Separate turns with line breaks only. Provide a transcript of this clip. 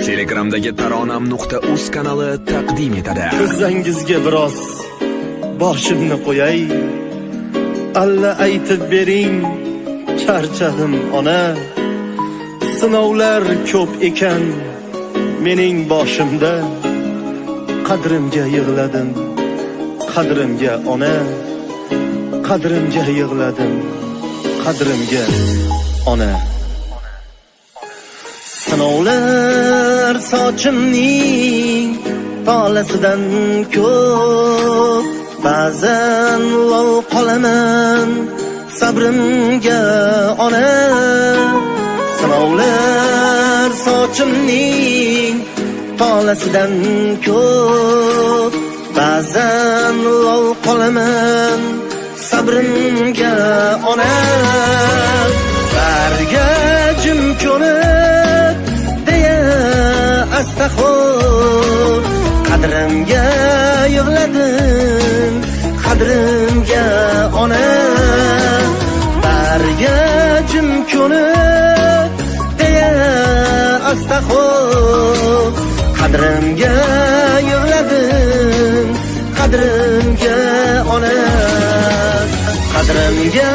Telegramdagi taronam.uz kanali taqdim etadi.
Tizzangizga biroz boshimni qo'yay. Alla aytib bering, charchadim, ona. Sinovlar ko'p ekan mening boshimda. Qadrimga yig'ladim, qadrimga, ona. Qadrimga yig'ladim, qadrimga, ona. Sinovlar sochimning tolasidan ko'p. Ba'zan lol qolaman sabrimga, ona. Sinovlar sochimning tolasidan ko'p. Ba'zan lol qolaman sabrimga, ona. Barga jim ko'nib deya asta xo'p. Qadrimga yig'ladim, qadrimga, ona. Barga jim ko'nib deya asta xo'p. Qadrimga yig'ladim, qadrimga, ona. Qadrimga.